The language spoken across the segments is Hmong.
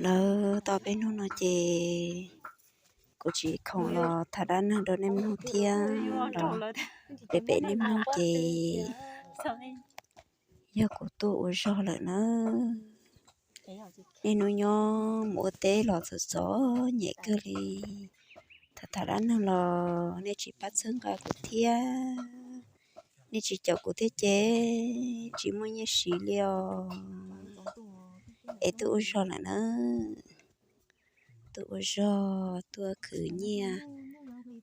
Lawv tau peb hnub no ces kuv tsis khoom los tham dab neeg rau nej mloog thiab los pem pem nej mloog ces yog kuv tuaj ua zog lawm nawb. Niaj hnub nyob mus ua teb los txom txom nyem kawg li. Tham tham dab neeg los nej tsis pab txhawb nqa kuv thiab, nej tsis caum kuv thiab ces tsis muaj nyiaj siv li os. Es tuaj ua zog lawm nawb. Tuaj ua zog, tuaj khwv nyiaj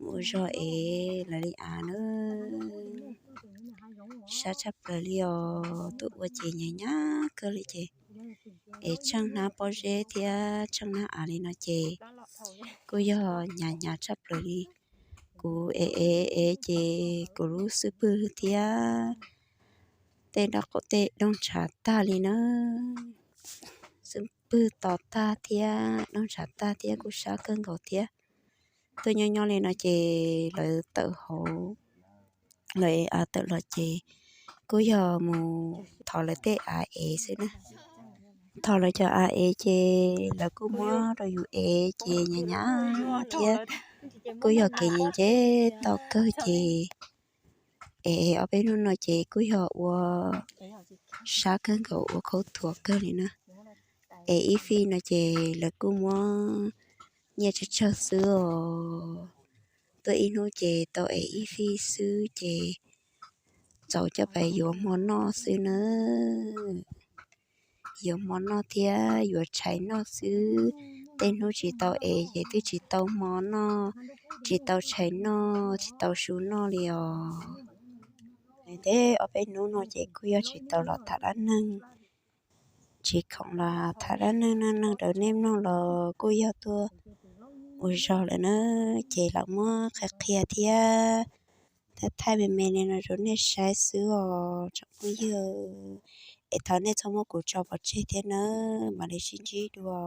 mus ua zog es lawv li av nawb. Sab tshaj plaws li os, tuaj ua ces nyab nyab kawg li ces es tsheej hnab pob zeb thiab tsheej hnab av li no ces kuj yog nyab nyab tshaj plaws li. Kuv ev ev ev ces kuv lub xub pwg thiab tej nraub qaum tej dooj ntshav tag li na. Xub pwg to tag thiab dooj ntshav tag thiab kuj sab kawg nkaus thiab. Tuaj nyob nyob li no ces lawv tawm hauv, lawv ev av tawm los ces kuj yog mus thov lawv tej av ev xwb na. Thov lawv cov av ev ces lawv kuj muab rau yus ev ces nyab nyab thiab. Kuj yog kev nce nce tau kawg ces es ob peb hnub no ces kuj yog ua sab kawg nkaus ua khaub thuas kawg li na. Es ib fij no ces lawv kuj muab nyiaj tsawg tsawg xwb os. Tuaj ib hnub ces tau es ib fij xwb ces txaus coj pais yuav hmo noj xwb nawb. Yuav hmo noj thiab yuav tshais noj xwb. Tej hnub tsis tau es ces twb tsis tau hmo noj, tsis tau tshais noj, tsis tau su noj li os. Ntev ob peb hnub no ces kuj yog tsis tau los tham dab neeg, tsis khoom los tham dab neeg neej neeg rau nej mloog los kuj yog tuaj ua zog lawm na, ces los muab qhia qhia thiab thaij thaij me me li no rau nej saib xwb os tsoom phooj ywg. Es thov nej txhob muab kuv tso pov tseg thiab nawb, mam li sib ntsib dua.